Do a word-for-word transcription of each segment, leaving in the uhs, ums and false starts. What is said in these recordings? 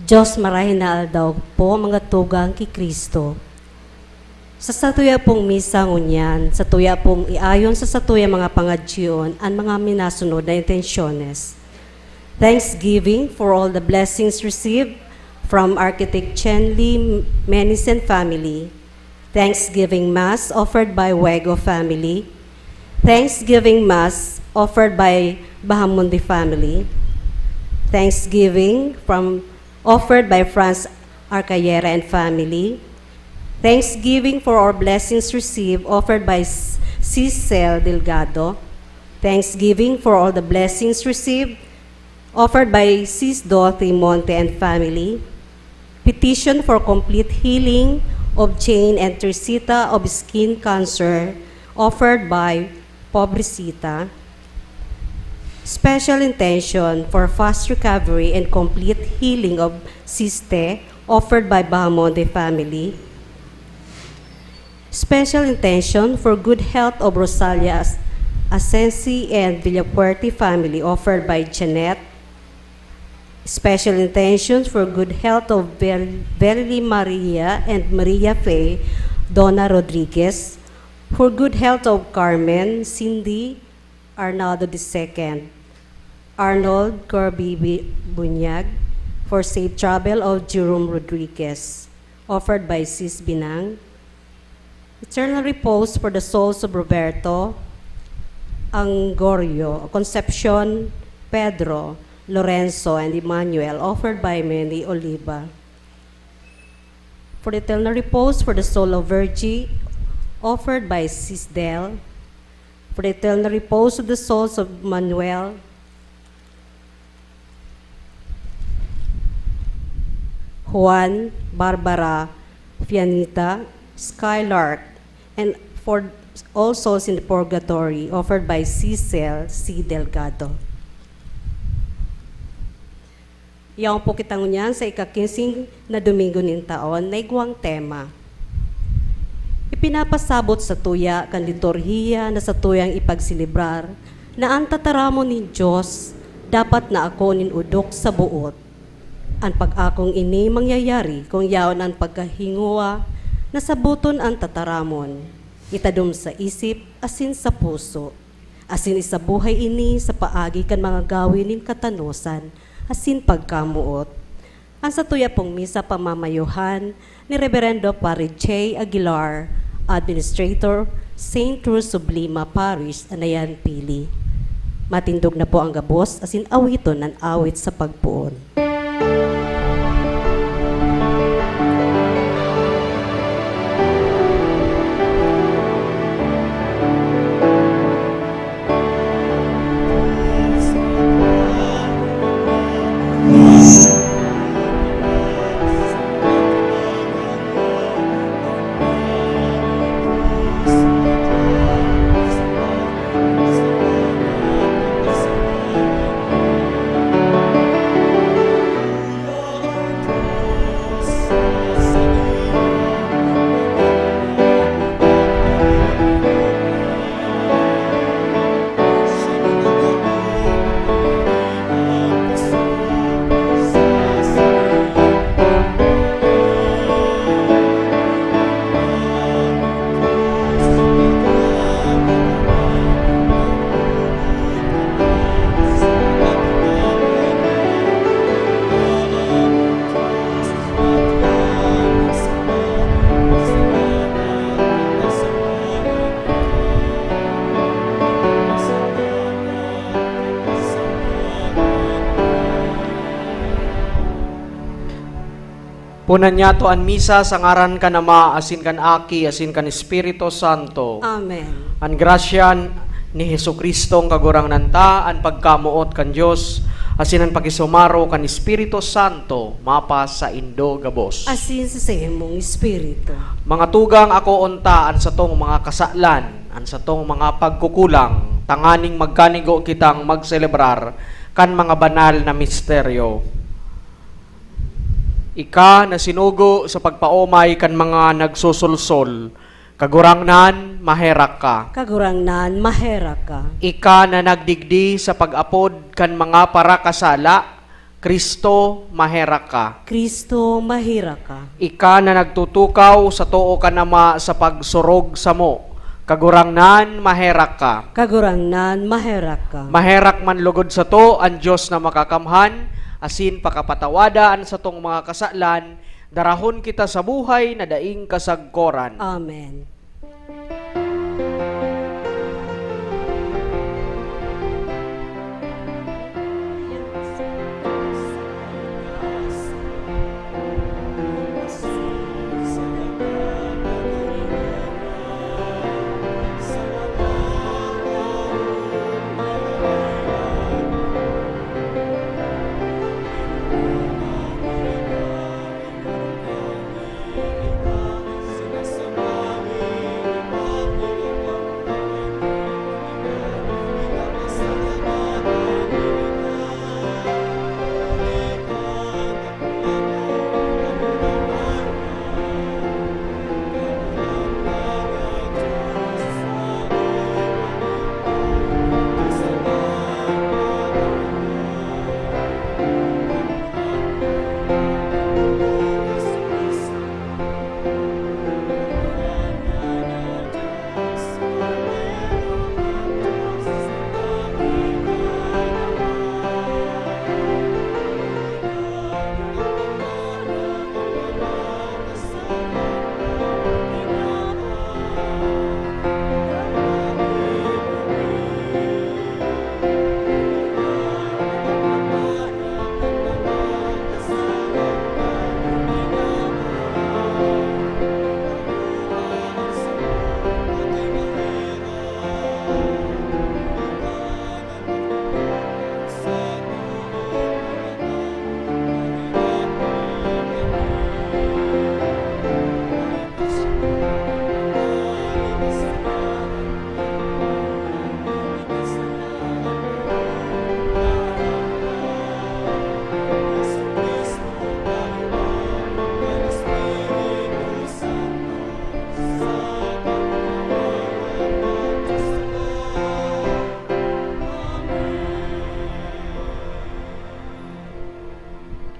Diyos, marahay na aldaw po, mga tugang ki Cristo. Sa satuya pong misa ngunyan, satuya pong iayon sa satuya mga pangadyion an mga minasunod na intensyones. Thanksgiving for all the blessings received from Architect Chen Li Menis and family. Thanksgiving Mass offered by Wego family. Thanksgiving Mass offered by Bahamonde family. Thanksgiving from, offered by Franz Arcayera and family. Thanksgiving for our blessings received offered by S-, Sis Cel Delgado. Thanksgiving for all the blessings received offered by Sis Dorothy Monte and family. Petition for complete healing of Jane and Teresita of skin cancer, offered by Pobrecita. Special intention for fast recovery and complete healing of Siste, offered by Bahamonde family. Special intention for good health of Rosalia As-, Asensi and Villafuerte family, offered by Janet. Special intentions for good health of Vel-, Verily Maria and Maria Fe Dona Rodriguez. For good health of Carmen, Cindy, Arnaldo the second, Arnold Corby Bi-, Bunyag, for safe travel of Jerome Rodriguez, offered by Sis Binang. Eternal repose for the souls of Roberto, Angorio, Concepcion, Pedro, Lorenzo, and Emmanuel, offered by Manny Oliva. For the eternal repose for the soul of Virgie, offered by Sis Del. For the eternal repose of the souls of Manuel, Juan, Barbara, Fianita, Skylark, and for all souls in the purgatory, offered by Sis Cel C. Delgado. Yaon po kita ngunyan sa ika-kinsing na Domingo nin taon na igwang tema. Ipinapasabot satuya kan liturhiya na satuyang ipagselebrar na an tataramon nin Dios dapat na ako nin odok sa boot. An pag-akong ini mangyayari kun yaon an pagkahingowa na saboton an tataramon, itadom sa isip asin sa puso, asin isabuhay ini sa paagi kan mga gawe nin katanosan asin pagkamoot. An satuya pong misa pamamayohan ni Reberendo Padre Jay Aguilar, Administrator, Saint Cruz of Lima Parish, Anayan, Pili. Matindog na po ang gabos asin awiton an awit sa pagpoon. Punan niyato an misa sa ngaran kan Ama, asin kan Aki, asin kan Espiritu Santo. Amen. An grasya ni Jesu-Cristong Kagurangnan ta, an pagkamoot kan Dios, asin an pakisumaro kan Espiritu Santo, mapasaindo gabos. Asin sa saimong espiritu. Mga tugang, akoon ta an satong mga kasalan, an satong mga pagkukulang, tanganing magkanigo kitang magselebrar kan mga banal na misteryo. Ika na sinugo sa pagpaomay kan mga nagsusulsol, Kagurangnan, maherak ka. Kagurangnan, maherak ka. Ika na nagdigdi sa pag-apod kan mga parakasala, Kristo, maherak ka. Kristo, maherak ka. Ika na nagtutukaw sa too kan Ama sa pagsurog samo, Kagurangnan, maherak ka. Kagurangnan, maherak ka. Maherak man lugod sato an Dios na Makakamhan, asin pakapatawada an satong mga kasalan, darahon kita sa buhay na daing kasagkoran. Amen.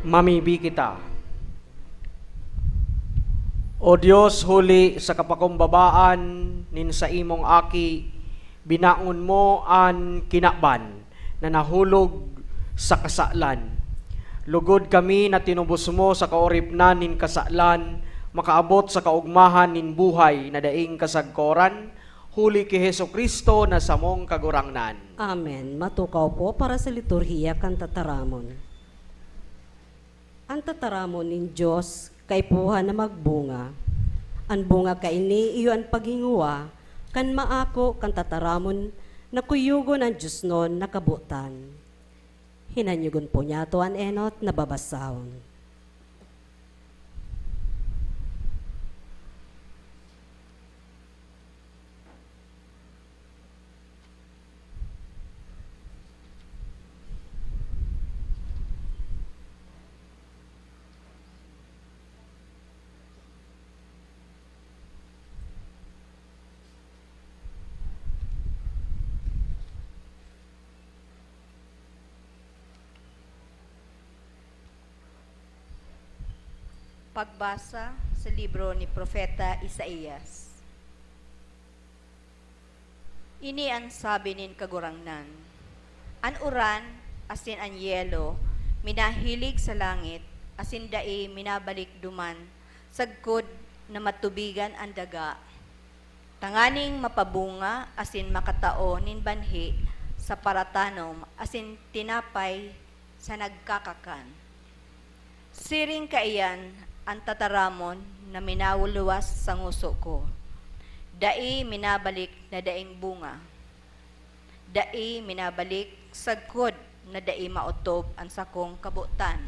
Mamibi kita. O Dios, huli sa kapakumbabaan nin saimong Aki, binaon mo an kinaban na nahulog sa kasalan. Lugod kami na tinubos mo sa kaoripnan nin kasalan, makaabot sa kaogmahan nin buhay na daing kasagkoran, huli ki Jesu-Cristo na samong Kagurangnan. Amen. Matukaw po para sa liturhiya kan tataramon. An tataramon nin Dios kaipuhan na magbunga. An bunga kaini iyo an paghinguwa kan maako kan tataramon na kuyogon an diosnon na kabotan. Hinanyogon po niyato an enot na babasahon. Pagbasa sa libro ni Propeta Isaias. Ini an sabi nin Kagurangnan, "An uran asin an yelo minahilig sa langit asin dai minabalik duman sagkod na matubigan an daga, tanganing mapabunga asin makatao nin banhi sa paratanom asin tinapay sa nagkakakan." Siring kaiyan An tataramon na minawuluwas sa ngoso ko, dai minabalik na daing bunga, dai minabalik sagkod na dai maotob an sakong kabotan,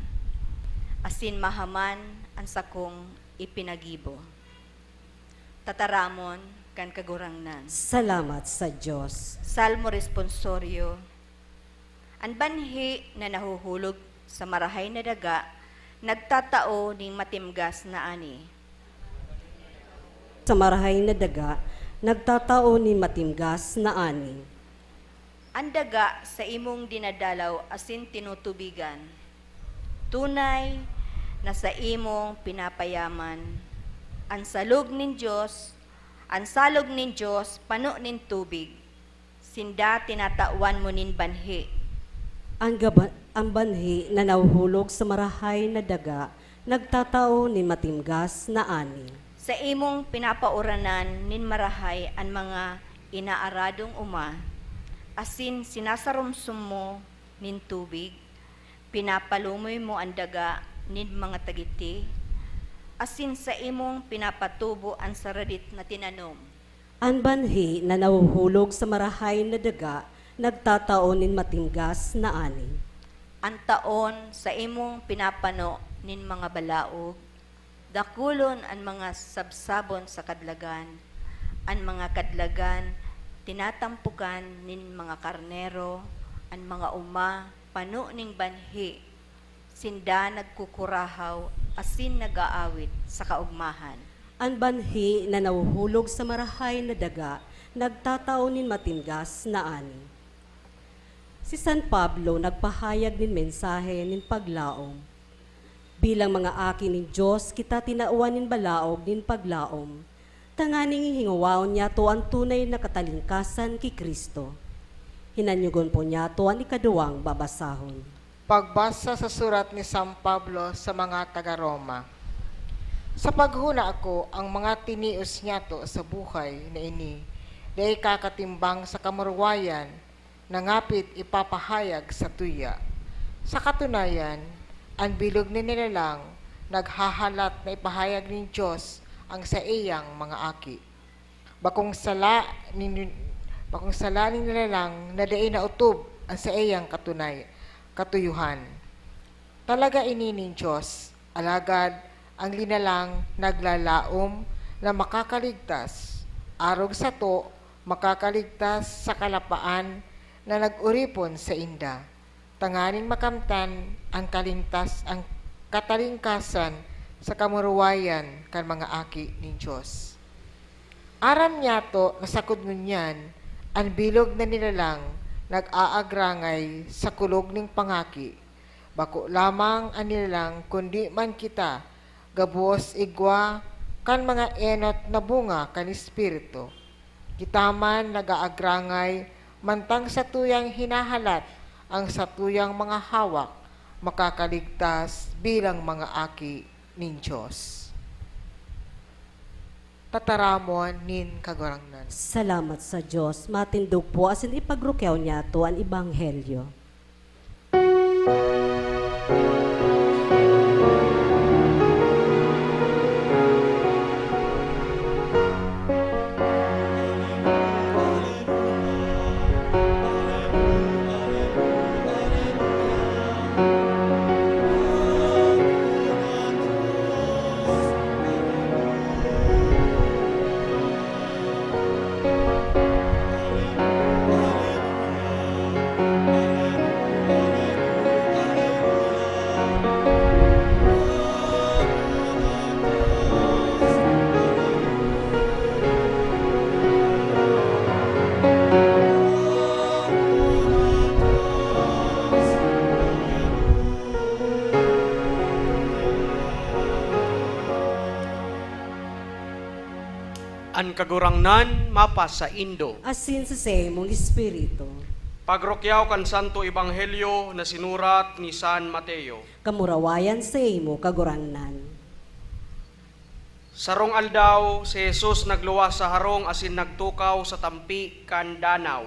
asin mahaman an sakong ipinagibo. Tataramon kan Kagurangnan. Salamat sa Dios. Salmo Responsorio. An banhi na nahuhulog sa marahay na daga nagtatao nin matimgas na ani. Sa marahay na daga nagtatao nin matimgas na ani. An daga saimong dinadalaw asin tinutubigan. Tunay na saimong pinapayaman an salog nin Dios, an salog nin Dios pano nin tubig. Sinda tinatawan mo nin banhi. An gaba-, an banhi na nahuhulog sa marahay na daga nagtatao nin matimgas na ani. Saimong pinapauranan nin marahay an mga inaaradong oma, asin sinasaromsom mo nin tubig. Pinapalumoy mo an daga nin mga tagiti, asin saimong pinapatubo an saradit na tinanom. An banhi na nahuhulog sa marahay na daga nagtatao nin matimgas na ani. An taon saimong pinapano nin mga balaog, dakulon an mga sabsabon sa kadlagan, an mga kadlagan tinatampokan nin mga karnero, an mga oma pano nin banhi, sinda nagkukurahaw asin nag-aawit sa kaogmahan. An banhi na nahuhulog sa marahay na daga nagtatao nin matimgas na ani. Si San Pablo nagpahayag nin mensahe nin paglaom. Bilang mga aki nin Dios, kita tinawan nin balaog nin paglaom, tanganing hingowahon niyato an tunay na katalingkasan ki Cristo. Hinanyogon po niyato an ikaduwang babasahon. Pagbasa sa surat ni San Pablo sa mga taga Roma. Sa paghona ko, ang mga tinios niyato sa buhay na ini dai kakatimbang sa kamurawayan na ngapit ipapahayag sa tuya. Sa katunayan, an bilog na nilalang naghahalat na ipahayag nin Dios ang saiyang mga aki. Bakong sala nin, bakong sala nin nilalang na dai naotob an saiyang katunay, katuyohan. Talaga ini nin Dios, alagad ang linalang naglalaom na makakaligtas, arog sato, makakaligtas sa kalapaan na nag-oripon sainda, tanganing makamtan an kalingtas-, an katalingkasan sa kamurawayan kan mga aki nin Dios. Aram niyato na sagkod ngunyan, an bilog na nilalang nag-aagrangay sa kulog nin pangaki. Bako lamang an nilalang, kundi man kita, gabos igwa kan mga enot na bunga kan Espiritu. Kita man nag-aagrangay mantang satuyang hinahalat ang satuyang mga hawak makakaligtas bilang mga aki nin Dios. Tataramon nin Kagurangnan. Salamat sa Dios. Matindog po asin ipagrukyaw niyato an Ebanghelyo. An Kagurangnan mapasaindo. Asin sa saimong espiritu. Pagrukyaw kan Santo Ebanghelyo na sinurat ni San Mateo. Kamurawayan saimo, Kagurangnan. Sarong aldaw, si Jesus nagluwas sa harong asin nagtukaw sa tampi kan danaw.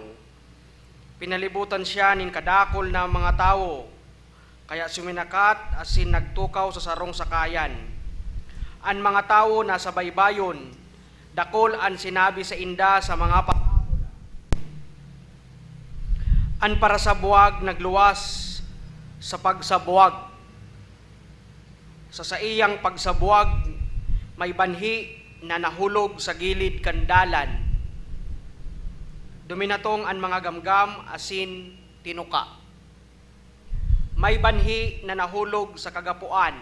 Pinalibutan siya nin kadakul na mga tawo, kaya suminakat asin nagtukaw sa sarong sakayan. An mga tawo nasa baybayon, dakul an sinabi sainda sa mga pa-, an parasabuwag nagluwas sa pagsabuwag. Sa saiyang pagsabuwag, may banhi na nahulog sa gilid kan dalan. Duminatong an mga gamgam asin tinuka. May banhi na nahulog sa kagapoan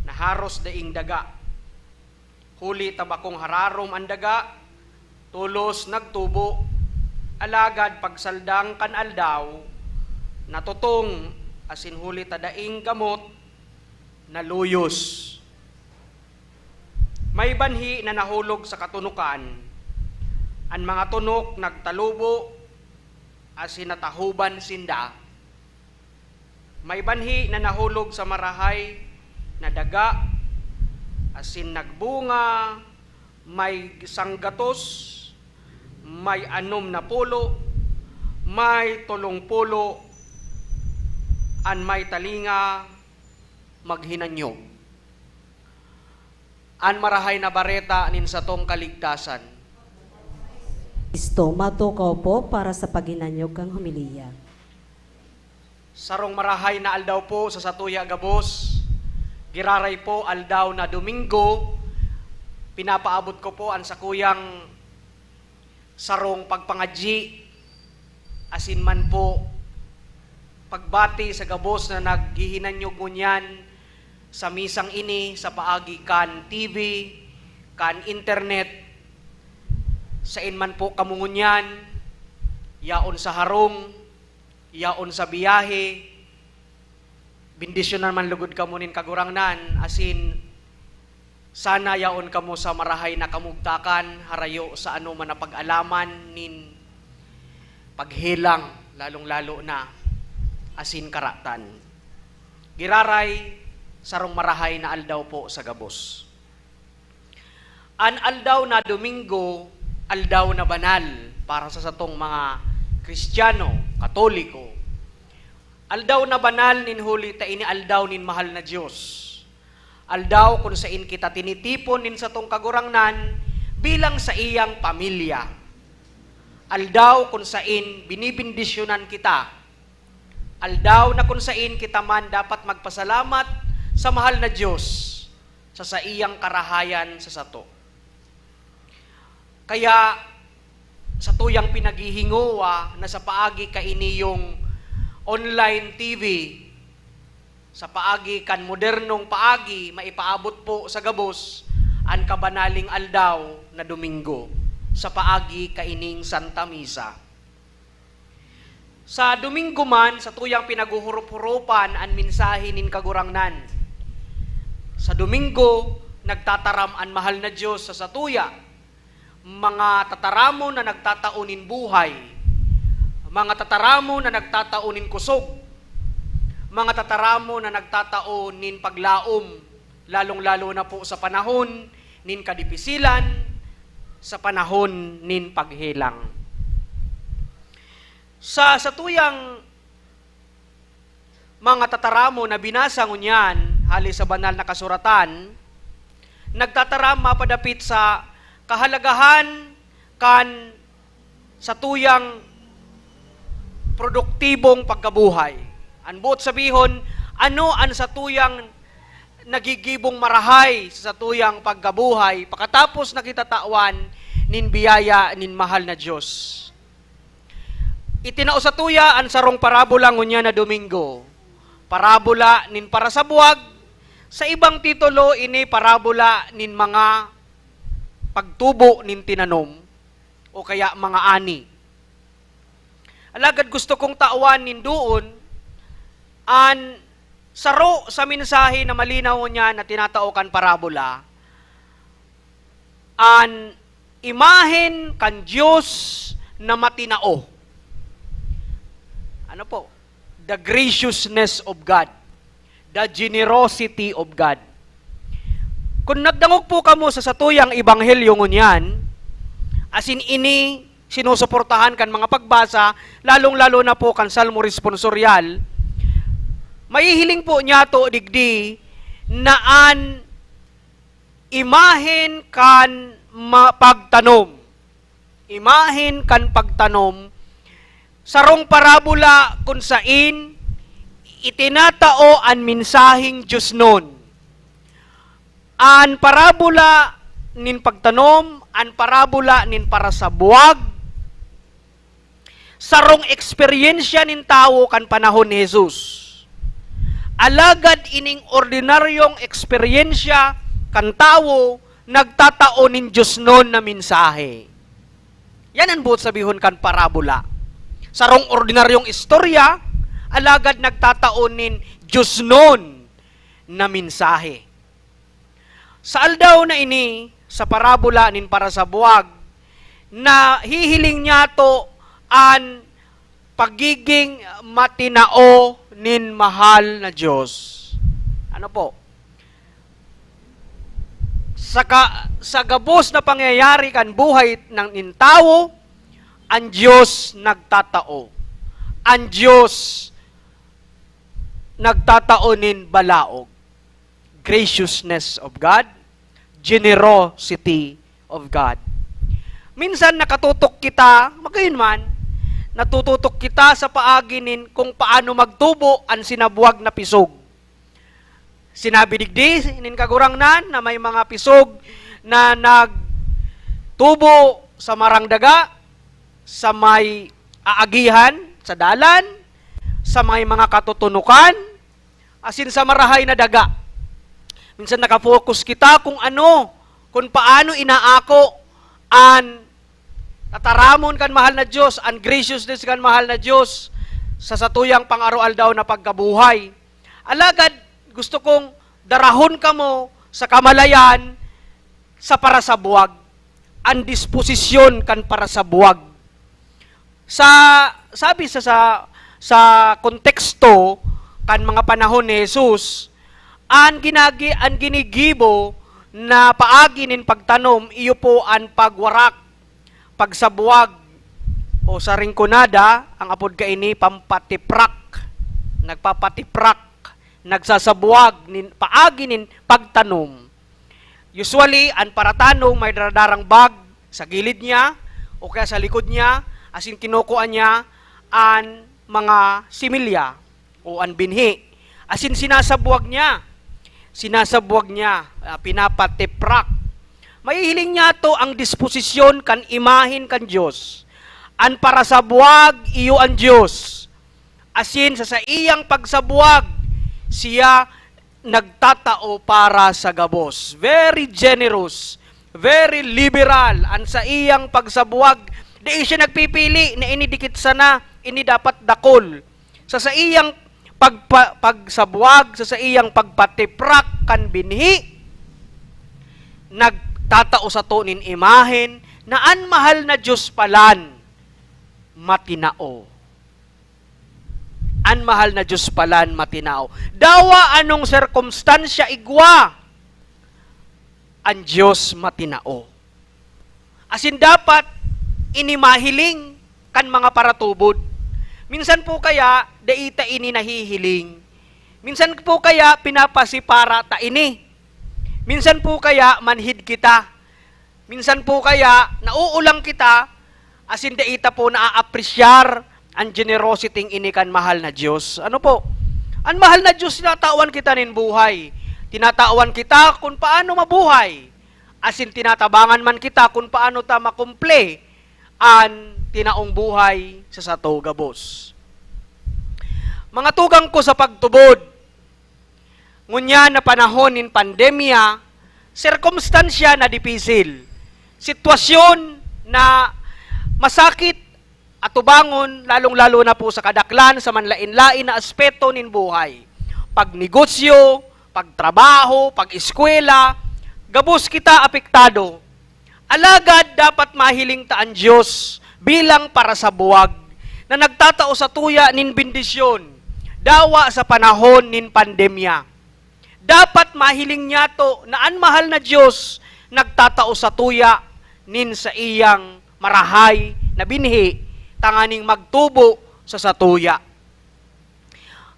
na haros daing daga. Huli ta bakong hararom an daga, tolos nagtubo, alagad pagsaldang kan aldaw, natutong, asin huli ta daing gamot, naluyos. May banhi na nahulog sa katunokan. An mga tunok nagtalubo asin natahoban sinda. May banhi na nahulog sa marahay na daga asin nagbunga, may sanggatos, may anom na pulo, may tolong pulo, an may talinga maghinanyog. An Marahay na Bareta nin satong kaligtasan. Isto, matukaw po para sa paghinanyog kan homilya. Sarong marahay na aldaw po sa satuya gabos. Giraray po, aldaw na Domingo, pinapaabot ko po an sakuyang sarong pagpangadyi, asin man po pagbati sa gabos na naghihinanyog ngunyan sa misang ini sa paagi kan T V, kan internet. Sain man po kamo ngunyan, yaon sa harong, yaon sa biyahe, bendisyonan man lugod kamo nin Kagurangnan, asin sana yaon kamo sa marahay na kamugtakan, harayo sa anoman na pag-alaman nin paghelang, lalong-lalo na asin karatan. Giraray, sarong marahay na aldaw po sa gabos. An aldaw na Domingo, aldaw na banal para sa satong mga Kristiyano, Katoliko. Aldaw na banal nin huli ta ini aldaw nin mahal na Dios. Aldaw kun sain kita tinitipon nin satong Kagurangnan bilang saiyang pamilya. Aldaw kun sain binibendisyonan kita. Aldaw na kun sain kita man dapat magpasalamat sa mahal na Dios sa saiyang karahayan sa sato. Kaya, satuyang pinaghihingowa na sa paagi kainiyong online T V, sa paagi kan modernong paagi, maipaabot po sa gabos an kabanaling aldaw na Domingo, sa paagi kaining Santa Misa. Sa Domingo man, satuyang pinaguhurup-hurupan an mensahe nin Kagurangnan. Sa Domingo, nagtataram an mahal na Dios sa satuya. Mga tataramon na nagtatao nin buhay, mga tataramon na nagtatao nin kusog, mga tataramon na nagtatao nin paglaom, lalong-lalo na po sa panahon nin kadipisilan, sa panahon nin paghelang. Sa satuyang mga tataramon na binasa ngunyan hali sa Banal na Kasuratan, nagtataram mapadapit sa kahalagahan kan satuyang produktibong pagkabuhay. An boot sabihon, ano an satuyang nagigibong marahay sa satuyang pagkabuhay pakatapos na kita tawan nin biyaya nin mahal na Dios? Itinao satuya an sarong parabola ngunyan na Domingo, parabola nin parasabuwag. Sa ibang titulo, ini parabola nin mga pagtubo nin tinanom o kaya mga ani. Alagad gusto kong tawan nindoon an saro sa mensahe na malinaw ngunyan na tinatao kan parabola, an imahen kan Dios na matinao. Ano po? The graciousness of God. The generosity of God. Kung nagdangog po kamo sa satuyang ebanghelyo ngunyan, asin ini sinusuportahan kan mga pagbasa, lalong-lalo na po kan Salmo Responsorial, mahihiling po niyato digdi na an Imahen kan ma-, pagtanom. Imahen kan pagtanom, sarong parabola kun sain itinatao an mensaheng diosnon. An parabola nin pagtanom, an parabola nin parasabuwag, sarong eksperyensya nin tawo kan panahon ni Jesus. Alagad ining ordinaryong eksperyensya kan tawo nagtatao nin diosnon na mensahe. Yan an boot sabihon kan parabola. Sarong ordinaryong istorya, alagad nagtatao nin diosnon na mensahe. Sa aldaw na ini, sa parabola nin parasabuwag, nahihiling niyato an pagiging matinao nin mahal na Diyos. Ano po? Sa ka-, sa gabos na pangyayari kan buhay ng, nin tawo, ang Diyos nagtatao. Ang Diyos nagtatao nin balaog. Graciousness of God, generosity of God. Minsan nakatutok kita, magayon man, natututok kita sa paagi nin kung paano magtubo an sinabuwag na pisog. Sinabi digdi nin Kagurangnan na may mga pisog na nagtubo sa marang daga, sa may aagihan, sa dalan, sa may mga katutunokan, asin sa marahay na daga. Minsan naka-focus kita kung ano, kung paano inaako an tataramon kan mahal na Diyos, an graciousness kan mahal na Diyos sa satuyang pang-aroaldaw na pagkabuhay. Alagad gusto kong darahon kamo sa kamalayan sa parasabuwag, an disposisyon kan parasabuwag. Sa, sabi sa, sa, sa konteksto kan mga panahon ni Jesus, an ginagi-, an ginigibo na paagi nin pagtanom, iyo po an pagwarak, pagsabuwag, o sa Rinconada, ang apod kaini, pampatiprak. Nagpapatiprak, nagsasabuwag nin, paagi nin pagtanom. Usually, an paratanong may daradarang bag sa gilid niya o kaya sa likod niya, asin kinukua niya an mga similya o an binhi, asin sinasabuwag niya. Sinasabuwag niya, ah, pinapatiprak. Mahihiling niyato ang disposisyon kan imahen kan Dios. An parasabuwag, iyo an Dios. Asin sa saiyang pagsabuwag, siya nagtatao para sa gabos. Very generous, very liberal an saiyang pagsabuwag. Dai siya nagpipili na ini dikit sana, ini dapat dakul. Sa saiyang pagpa-, pagsabuwag, sa saiyang pagpatiprak kan binhi, nagtatao sato nin imahen na an mahal na Dios palan matinao. An mahal na Dios palan matinao. Dawa anong sirkumstansya igwa, an Dios matinao. Asin dapat ini mahiling kan mga paratubod. Minsan po kaya, dai ta ini nahihiling. Minsan po kaya, pinapasipara ta ini. Minsan po kaya, manhid kita. Minsan po kaya, nauulang kita, asin dai ta po naaapresyar an generosity ini kan mahal na Dios. Ano po? An mahal na Dios, tinatawan kita nin buhay. Tinatawan kita kun paano mabuhay. Asin tinatabangan man kita kun paano ta makumple an tinaong buhay sa sato gabos. Mga tugang ko sa pagtubod, ngunyan na panahon nin pandemya, sirkumstansya na dipisil, sitwasyon na masakit atubangon, lalong-lalo na po sa kadaklan sa manlaen-laen na aspeto nin buhay. Pagnegosyo, pagtrabaho, pag-eskwela, gabos kita apektado. Alagad dapat mahiling ta an Dios bilang parasabuwag na nagtatao satuya nin bendisyon, dawa sa panahon nin pandemya. Dapat mahiling niyato na an mahal na Dios nagtatao satuya nin saiyang marahay na binhi tanganing magtubo sa satuya.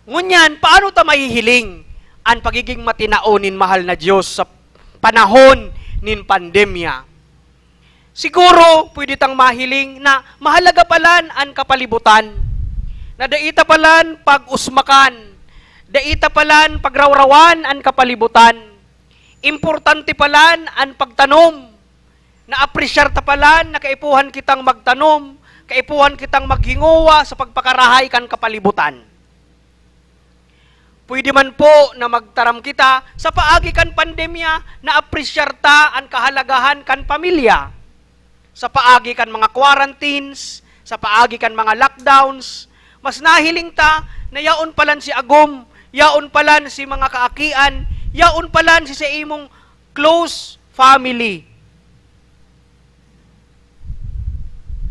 Ngunyan, paano ta mahihiling an pagiging matinao nin mahal na Dios sa panahon nin pandemya. Siguro, pwede tang mahiling na mahalaga palan an kapalibutan, na dai ta palan pag-usmakan, dai ta palan pagrawrawan an kapalibutan. Importante palan an pagtanom. Naapresyar ta palan na kaipuhan kitang magtanom, kaipuhan kitang maghingowa sa pagpakarahay kan kapalibutan. Pwede man po na magtaram kita, sa paagi kan pandemya, naapresyar ta an kahalagahan kan pamilya. Sa paagi kan mga quarantines, sa paagi kan mga lockdowns, mas nahiling ta na yaon palan si agom, yaon palan si mga kaakian, yaon palan si sa imong close family.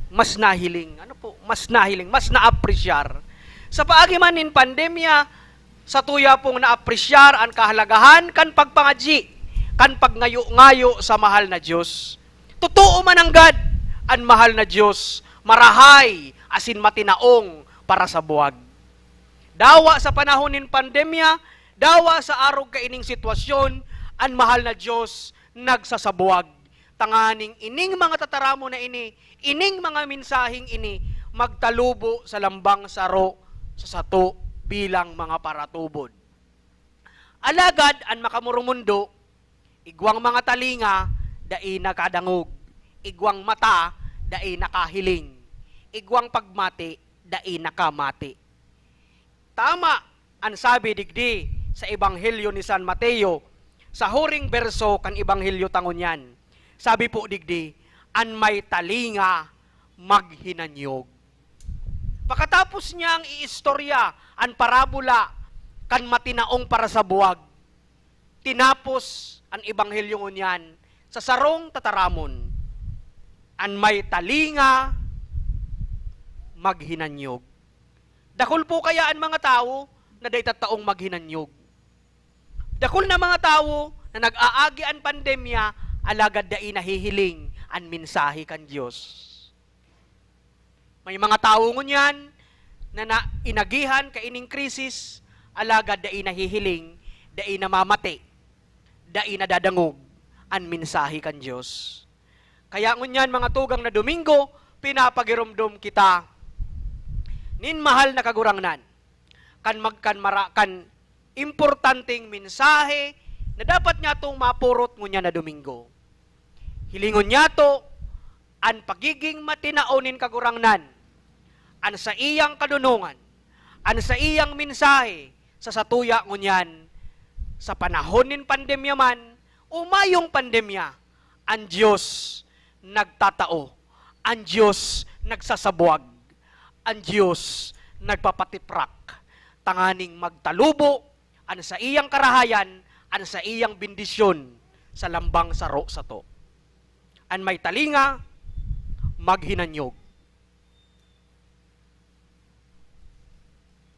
Mas nahiling, ano po, mas nahiling, mas naapresyar. Sa paagi man nin pandemya, satuya pong naapresyar an kahalagahan kan pagpangadyi, kan pagngayo-ngayo sa mahal na Dios. Totoo man nanggad, an mahal na Dios marahay asin matinaong para sa buwag. Dawa sa panahon nin pandemya, dawa sa arog kaining sitwasyon, an mahal na Dios nagsasabuwag. Tanganing ining mga tataramon na ini, ining mga mensaheng ini, magtalubo sa lambang saro sa sato bilang mga paratubod. Alagad an makamurumundo, igwang mga talinga, dai nakadangog, igwang mata, dai nakahiling, igwang pagmati, dai nakamati. Tama an sabi digdi sa Ebanghelyo ni San Mateo, sa huring berso kan Ebanghelyo ta ngunyan. Sabi po digdi, "An may talinga, maghinanyog." Pakatapos niyang iistorya an parabola kan matinaong parasabuwag, tinapos an Ebanghelyo ngunyan sa sarong tataramon, "An may talinga, maghinanyog." Dakul po kaya an mga tawo na dai tataong maghinanyog? Dakul na mga tawo na nag-aagi an pandemya, alagad dai nahihiling an mensahe kan Dios. May mga tawo ngunyan na, na inagihan kaining krisis, alagad dai nahihiling, dai namamati, dai nadadangog an mensahe kan Dios. Kaya ngunyan, mga tugang na Domingo, pinapagiromdom kita nin mahal na Kagurangnan, kan magkan mara-, kan importanteng mensahe na dapat niyatong mapurot ngunyan na Domingo. Hilingon niyato an pagiging matinao nin Kagurangnan, an saiyang kadonongan, an saiyang mensahe sa satuya ngunyan, sa panahon nin pandemya man o mayong pandemya, an Dios nagtatao, an Dios nagsasabuwag, an Dios nagpapatiprak, tanganing magtalubo an saiyang karahayan, an saiyang bendisyon sa lambang saro sato. An may talinga, maghinanyog.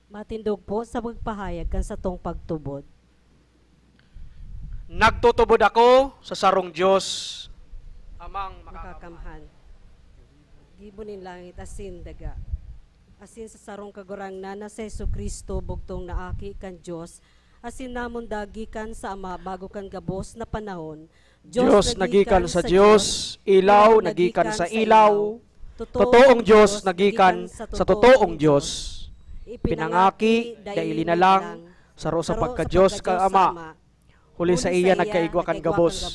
Matindog po sa pagpahayag kan satong pagtubod. Nagtutubod ako sa sarong Dios, Amang makakamhan. Makakamhan. Gibo nin langit asin daga. Asin sa sarong Kagurangnan na si Jesu-Cristo, bugtong na Aki kan Dios, asin namundag gikan sa Ama bago kan gabos na panahon. Dios nagikan sa Dios, ilaw nagikan sa ilaw, totoong Dios nagikan sa totoong Dios. Ipinangaki, dai linalang, saro sa pagka-Dios kan Ama, huli saiya nagkaigwa kan gabos.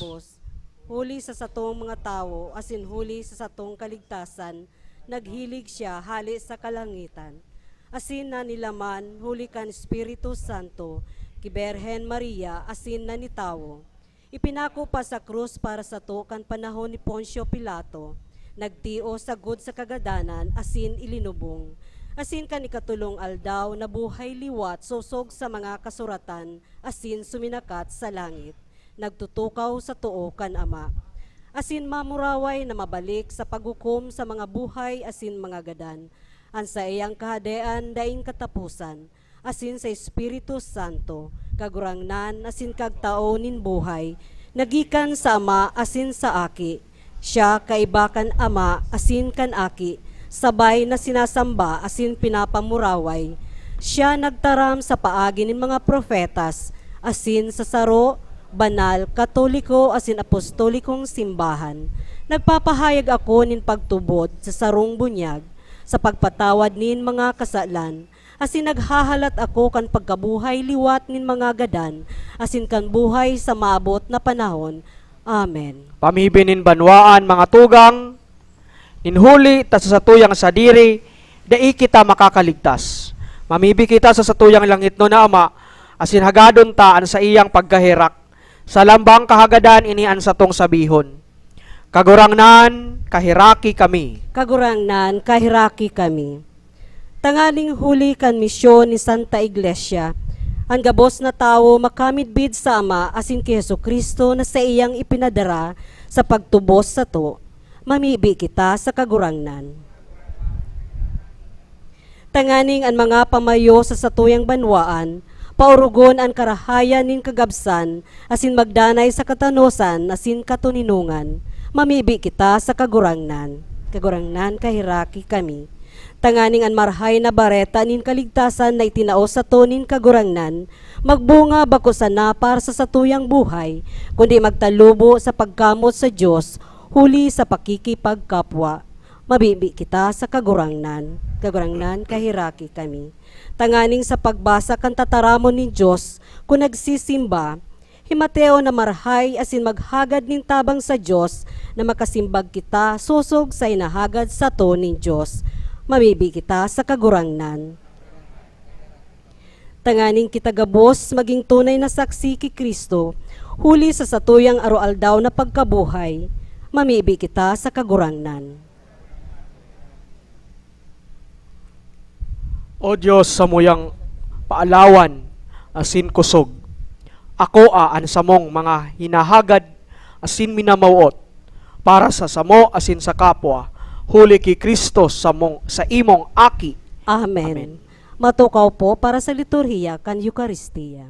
Huli sa satong mga tawo, asin huli sa satong kaligtasan, naghilig siya hale sa kalangitan. Asin nanilaman huli kan Espiritu Santo, ki Birhen Maria, asin nanitawo. Ipinako pa sa krus para sato kan panahon ni Poncio Pilato. Nagtios sagkod sa kagadanan asin ilinubong. Asin kan ikatolong aldaw, nabuhay liwat sosog sa mga kasuratan asin suminakat sa langit. Nagtutukaw sa too kan Ama. Asin mamuraway na mabalik sa paghukom sa mga buhay asin mga gadan. An saiyang kahadean daing kataposan, asin sa Espiritu Santo, Kagurangnan asin Kagtao nin buhay, nagikan sa Ama asin sa Aki. Siya kaiba kan Ama asin kan Aki, sabay na sinasamba asin pinapamuraway. Siya nagtaram sa paagi nin mga propetas, asin sa saro Banal, Katoliko asin Apostolikong Simbahan, nagpapahayag ako nin pagtubod sa sarong bunyag sa pagpatawad nin mga kasalan, asin naghahalat ako kan pagkabuhay liwat nin mga gadan asin kan buhay sa maabot na panahon. Amen. Pamibi nin banwaan, mga tugang, nin huli ta sa satuyang sadiri, dai kita makakaligtas. Mamibi kita sa satuyang langitnon na Ama, asin hagadon ta an saiyang pagkaherak. Sa lambang kahagadan ini an satong sabihon, "Kagurangnan, kaheraki kami." Kagurangnan, kaheraki kami. Tanganing huli kan misyon ni Santa Iglesia, an gabos na tawo makamidbid sa Ama asin ki Jesu-Cristo na saiyang ipinadara sa pagtubos sato, mamibi kita sa Kagurangnan. Tanganing an mga pamayo sa satuyang banwaan, paorogon an karahayan nin kagabsan, asin magdanay sa katanosan asin katoninongan, mamibi kita sa Kagurangnan. Kagurangnan, kaheraki kami. Tanganing an Marahay na Bareta nin kaligtasan na itinao sato nin Kagurangnan, magbunga bako sana para sa satuyang buhay, kundi magtalubo sa pagkamot sa Dios, huli sa pakikipagkapwa. Mabibi kita sa Kagurangnan. Kagurangnan, kaheraki kami. Tanganing sa pagbasa kan tataramon nin Dios, kun nagsisimba, himateon na marahay asin maghagad nin tabang sa Dios na makasimbag kita sosog sa inahagad sato nin Dios. Mabibi kita sa Kagurangnan. Tanganing kita gabos magin tunay na saksi ki Cristo, huli sa satuyang aroaldaw na pagkabuhay, mamibi kita sa Kagurangnan. O Dios, samuyang paalawan asin kusog, akoa an samong mga hinahagad asin minamawot para sa samo asin sa kapwa, huli ki Cristo samong, sa imong Aki. Amen. Amen. Matukaw po para sa liturhiya kan Eukaristia.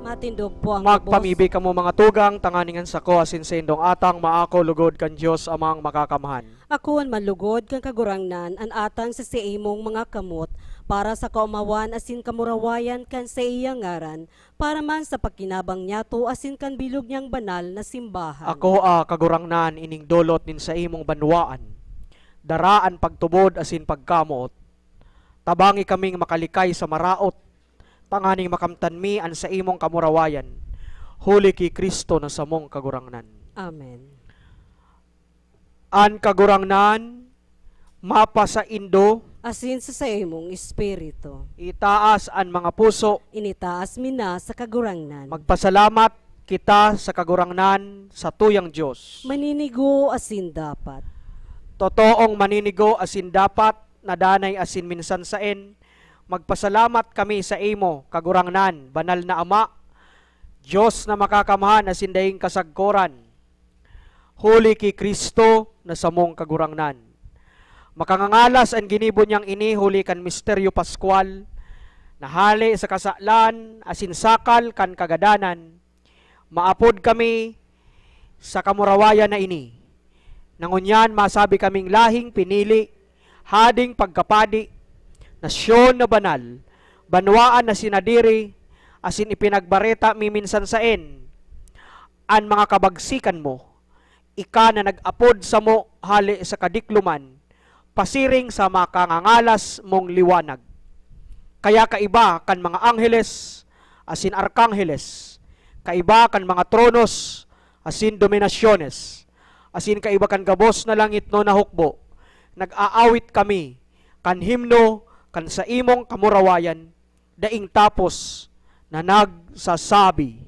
Matindog po ang gabos. Magpamibi kamo, mga tugang, tanganing an sako asin saindong atang maako lugod kan Dios Amang Makakamhan. Akoon man lugod kan Kagurangnan an atang sa saimong mga kamot, para sa kaomawan asin kamurawayan kan saiyang ngaran, para man sa pakinabang niyato asin kan bilog niyang banal na simbahan. Akoa, Kagurangnan, ining dolot nin saimong banwaan. Dara an pagtubod asin pagkamoot. Tabangi kaming makalikay sa maraot, tanganing makamtan mi an saimong kamurawayan, huli ki Cristo na samong Kagurangnan. Amen. An Kagurangnan mapasaindo. Asin sa saimong espiritu. Itaas an mga puso. Initaas mi na sa Kagurangnan. Magpasalamat kita sa Kagurangnan, satuyang Dios. Maninigo asin dapat. Totoong maninigo asin dapat na danay asin minsan saen, magpasalamat kami saimo, Kagurangnan, Banal na Ama, Dios na makakamhan asin daing kasagkoran, huli ki Cristo na samong Kagurangnan. Makangangalas an ginibo niyang ini huli kan misteryo Paskwal, na hale sa kasalan asin sakal kan kagadanan, maapod kami sa kamurawayan na ini. Na ngunyan masabi kaming lahing pinili, hading pagkapadi, nasyon na banal, banwaan na sinadiri, asin ipinagbareta mi minsan saen an mga kabagsikan mo, ika na nag-apod samo hale sa kadikloman, pasiring sa makangangalas mong liwanag. Kaya kaiba kan mga angheles asin arkangheles, kaiba kan mga tronos asin dominasyones, asin kaiba kan gabos na langitnon na hukbo, nag-aawit kami kan himno kan saimong kamurawayan daing tapos na nagsasabi,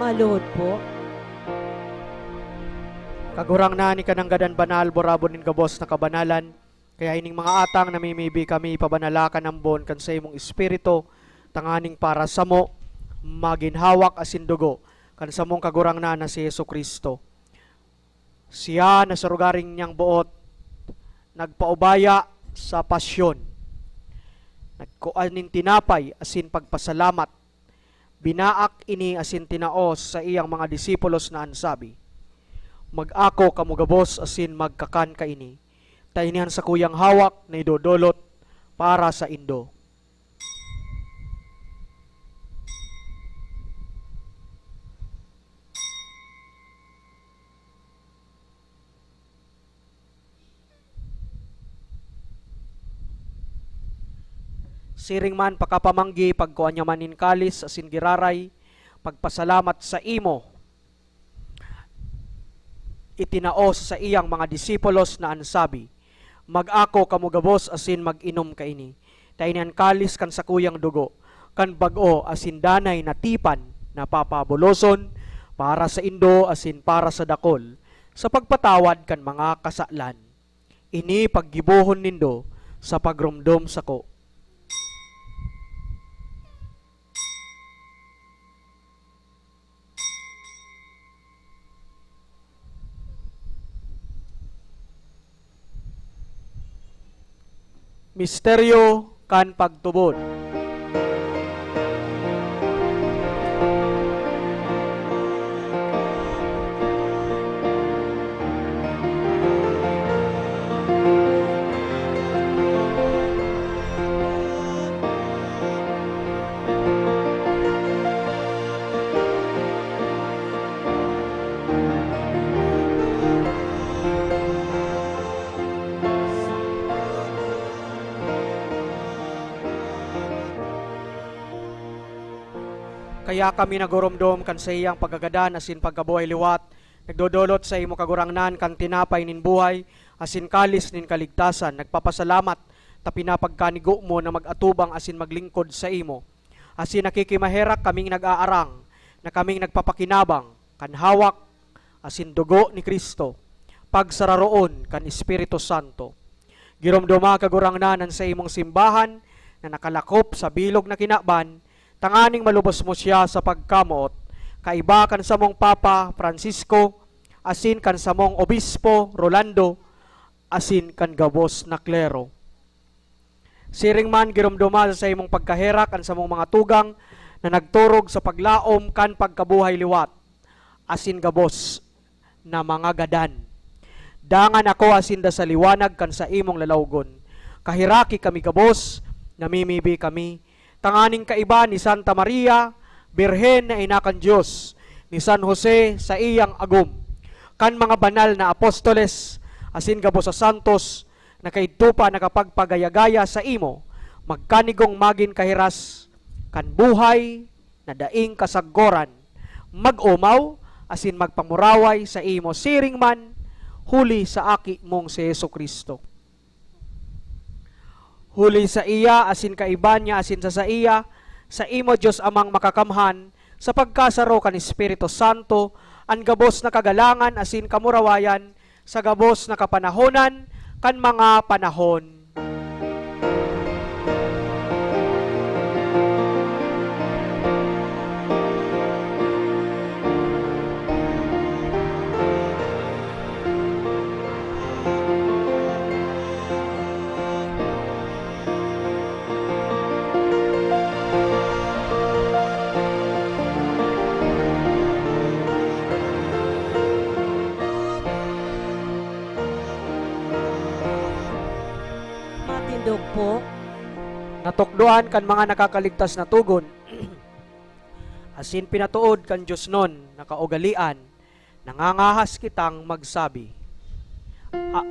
Maluhod po. Kagurangnan, ika nanggad an banal, burabod nin gabos na kabanalan. Kaya ining mga atang namimibi kami, ipabanala kan ambon kan saimong Espiritu, tanganing para samo, magin hawak asin dugo kan samong Kagurangnan na si Jesu-Cristo. Siya na sa rogaring niyang boot nagpaubaya sa pasyon, nagkua nin tinapay asin pagpasalamat, binaak ini asin tinao sa saiyang mga disipulos na an sabi, "Mag-ako kamo gabos asin magkakan kaini, ta ini an sakuyang hawak na idodolot para saindo." Siring man, pakapamanggi, pagkua niya man nin kalis asin giraray, pagpasalamat saimo, itinao sa saiyang mga disipulos na an sabi, "Mag-ako kamo gabos asin mag-inom kaini, ta ini an kalis kan sakuyang dugo kan bag-o asin danay na tipan na papabuloson para saindo asin para sa dakol sa pagpatawad kan mga kasalan. Ini paggibohon nindo sa pagromdom sako." Misteryo kan pagtubod. Kaya kami naguromdom kan saiyang pagkagadan asin pagkabuhay liwat, nagdodolot saimo, Kagurangnan, kan tinapay nin buhay asin kalis nin kaligtasan, nagpapasalamat ta pinapagkanigo mo na mag-atubang asin maglingkod saimo. Asin nakikimaherak kaming nag-aarang na kaming nagpapakinabang kan hawak asin dugo ni Cristo, pagsararoon kan Espiritu Santo. Giromdoma, Kagurangnan, an saimong simbahan na nakalakop sa bilog na kinaban, tanganing malubos mo siya sa pagkamoot, kaiba kan samong Papa Francisco, asin kan samong Obispo Rolando, asin kan gabos na klero. Siring man, giromdoma sa saimong pagkaherak an samong mga tugang na nagturog sa paglaom kan pagkabuhay liwat asin gabos na mga gadan. Dangan akoa sinda sa liwanag kan saimong lalawgon. Kaheraki kami gabos, namimibi kami, tanganing kaiba ni Santa Maria, Birhen na Ina kan Dios, ni San Jose sa iyang agom, kan mga banal na apostoles, asin gabos sa santos na kaidto pa nakapagpagayagaya saimo, magkanigong magin kahiras kan buhay na daing kasagkoran, mag-omaw asin magpamuraway saimo siring man huli sa Aki mong si Jesu-Cristo. Huli saiya asin kaiba niya asin sa saiya, saimo, Dios Amang Makakamhan, sa pagkasaro kan Espiritu Santo, an gabos na kagalangan asin kamurawayan sa gabos na kapanahonan kan mga panahon. Matindog po. Natukdoan kan mga nakakaligtas na togon, asin pinatood kan diosnon na kaugalean, nangangahas kitang magsabi, a-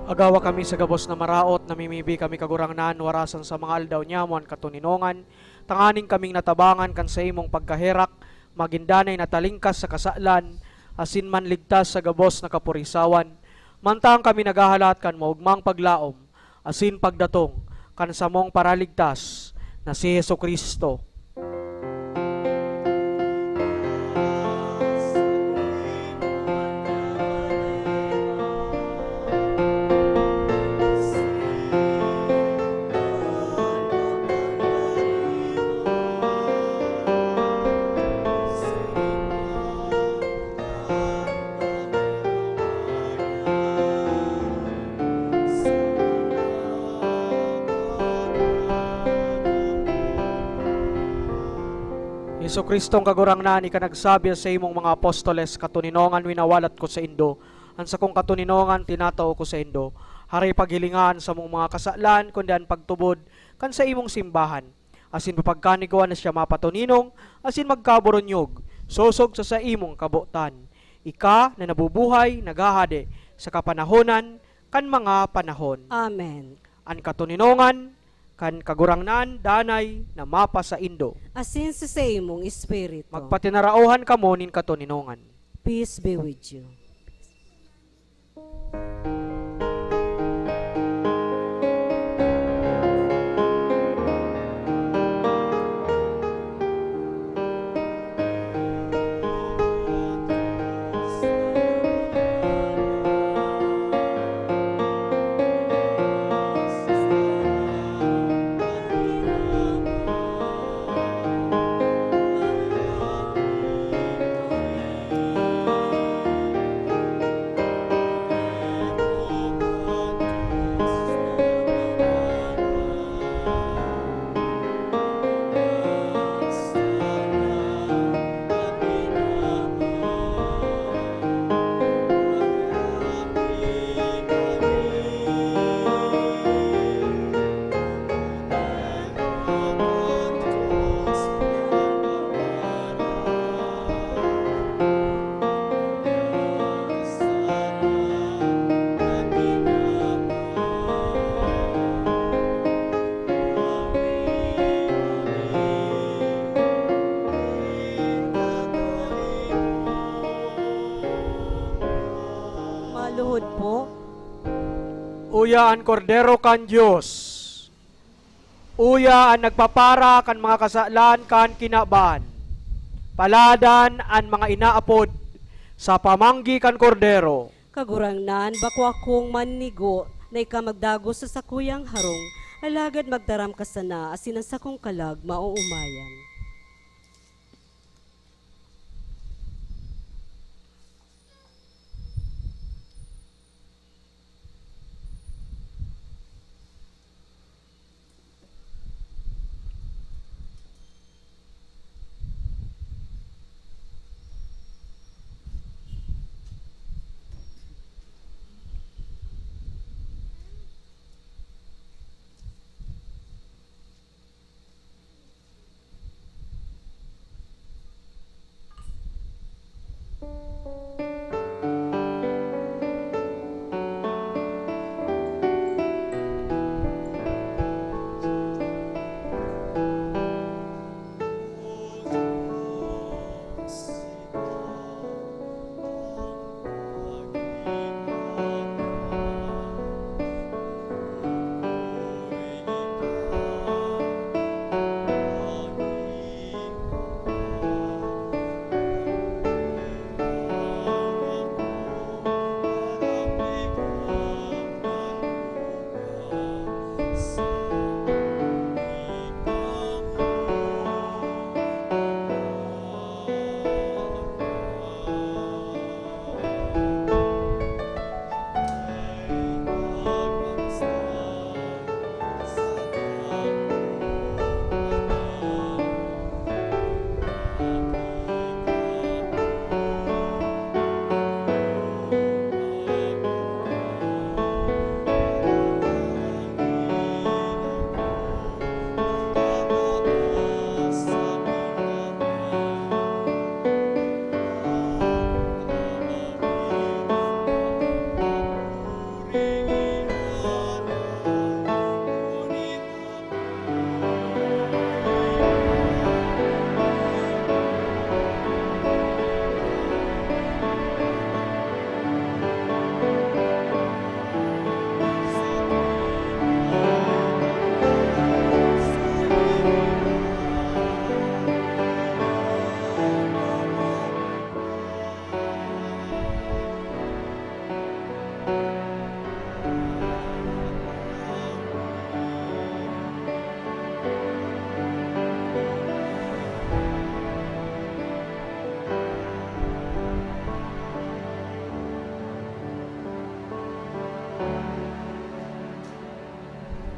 Agawa kami sa gabos na maraot, namimibi kami, Kagurangnan, warasan sa mga aldaw nyamo an katoninongan, tanganing kaming natabangan kan saimong pagkaherak, magin danay na talingkas sa kasalan, asin manligtas sa gabos na kapurisawan, mantang kami naghahalat kan maogmang paglaom asin pagdatong kan samong Paraligtas na si Jesu-Cristo. Jesu-Cristong Kagurangnan, ika nagsabi sa imong mga apostoles, "Katoninongan winawalat ko saindo, an sakong katoninongan tinatao ko saindo." Hare, paghilinga an samong mga kasalan, kundi an pagtubod kan saimong simbahan. Asin papagkanigoan na siya mapatoninong asin magkaboronyog, sosog sa saimong kabotan. Ika na nabubuhay, naghahade sa kapanahonan kan mga panahon. Amen. An katoninongan kan Kagurangnan danay na mapasaindo. Asin sa saimong espiritu. Magpatinaraohan kamo nin katoninongan. Peace be with you. Maluhod po. Uya an Kordero kan Dios. Uya an nagpapara kan mga kasalan kan kinaban. Paladan an mga inaapod sa pamanggi kan Kordero. Kagurangnan, bako akong maninigo na ika magdagos sa sakuyang harong, alagad magtaram ka sana asin an sakong kalag maoomayan.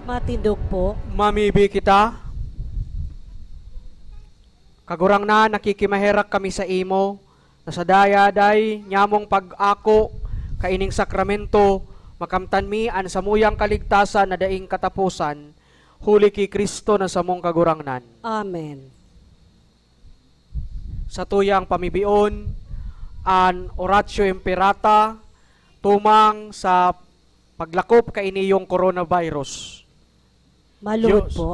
Matindog po. Mamibi kita. Kagurangnan, nakikimaherak kami saimo, na sa daya-day nyamong pag-ako kaining sakramento, makamtan mi an samuyang kaligtasan na daing kataposan, huli ki Cristo na samong Kagurangnan. Amen. Satuyang pamibion an Oratio Imperata tumang sa paglakop kainiyong coronavirus. Maluhod Diyos. po.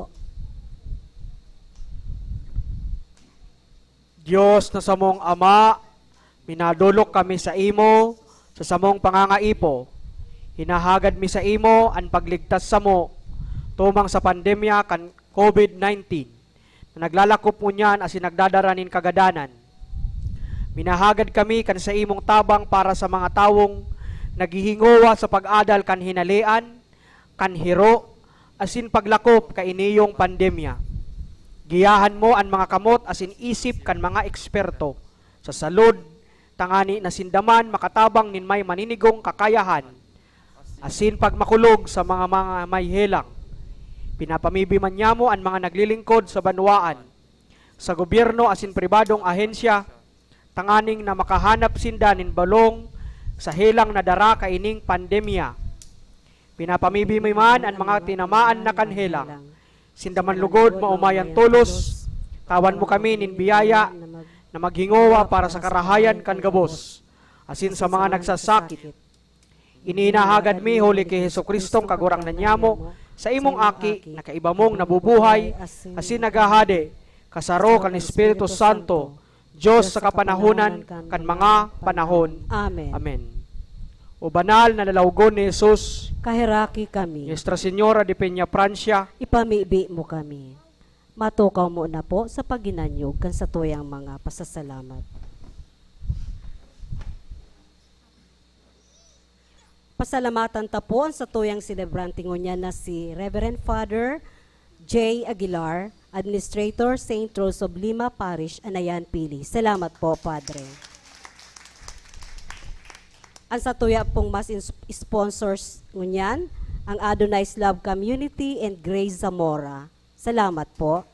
Diyos na samong Ama, minadolok kami saimo sa samong pangangaipo. Hinahagad mi saimo an pagligtas samo tumang sa pandemya kan COVID nineteen na naglalakop ngunyan asin nagdadara nin kagadanan. Minahagad kami kan saimong tabang para sa mga tawong naghihingowa sa pag-adal kan hinalean, kan hiro, asin paglakop kainiyong pandemya. Giyahan mo an mga kamot asin isip kan mga eksperto sa salud, tangani na sinda man makatabang nin may maninigong kakayahan asin pagmakulog sa mga, mga may helang. Pinapamibi man nyamo an mga naglilingkod sa banwaan, sa gobyerno asin pribadong ahensya, tanganing na makahanap sinda nin balong sa helang na dara kaining pandemya. Pinapamibi mi man an mga tinamaan na kan helang. Sinda man lugod maomayan tolos, tawan mo kami nin biyaya na maghingowa para sa karahayan kan gabos, asin sa mga nagsasakit. Ini hinahagad mi huli ki Jesu-Cristong Kagurangnan nyamo, sa imong Aki, na kaiba mong nabubuhay, asin naghahade, kasaro kan Espiritu Santo, Dios sa kapanahonan kan mga panahon. Amen. Amen. O banal na lalawgon ni Jesus, Kaheraki kami. Nuestra Señora de Peña Francia, Ipamibi mo kami. Matukaw mo na po sa paghinanyog kan satuyang mga pasasalamat. Pasalamatan ta po an satuyang selebrante ngunyan na si Reverend Father J Aguilar, Administrator, Saint Rose of Lima Parish, Anayan, Pili. Salamat po, Padre. An satuya pong mas ins- sponsors ngunyan, ang Adonai's Love Community and Grace Zamora. Salamat po.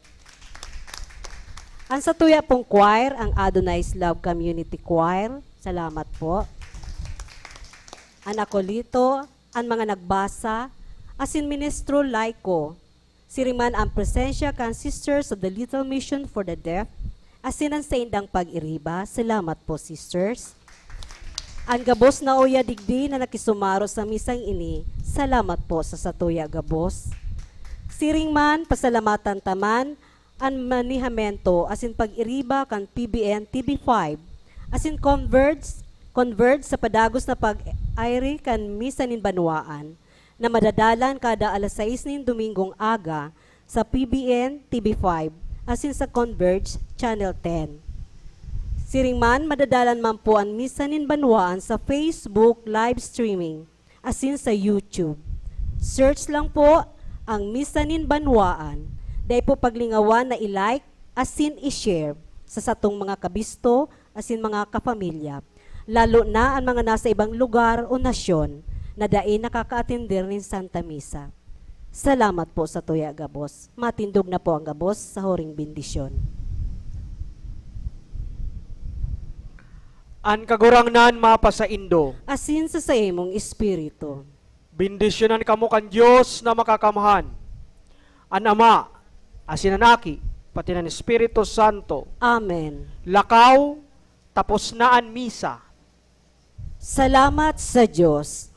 An satuya pong choir, ang Adonai's Love Community Choir. Salamat po. An akolito, an mga nagbasa, asin ministro laiko. Siring man an presensya kan Sisters of the Little Mission for the Deaf, asin an saindang pag-iriba. Salamat po, sisters. An gabos na uya digdi na nakisumaro sa misang ini, salamat po sa satuya gabos. Siring man, pasalamatan ta man an manehamento asin pag-iriba kan P B N T V five asin Converge, Converge sa padagos na pag-aire kan Misa nin Banwaan na madadalan kada alas sais nin Domingong aga sa P B N T V five asin sa Converge Channel ten. Siring man, madadalan man po an Misa nin Banwaan sa Facebook live streaming asin sa YouTube. Search lang po ang Misa nin Banwaan. Dai po paglingawan na i-like asin i-share sa satong mga kabisto asin mga kapamilya, lalo na an mga nasa ibang lugar o nasyon na dai nakakaatender nin Santa Misa. Salamat po satuya gabos. Matindog na po an gabos sa huring bendisyon. An Kagurangnan mapasaindo. Asin sa saimong espiritu. Bendisyonan kamo kan Dios na Makakamhan, an Ama, asin an Aki, pati an Espiritu Santo. Amen. Lakaw, tapos na an misa. Salamat sa Dios.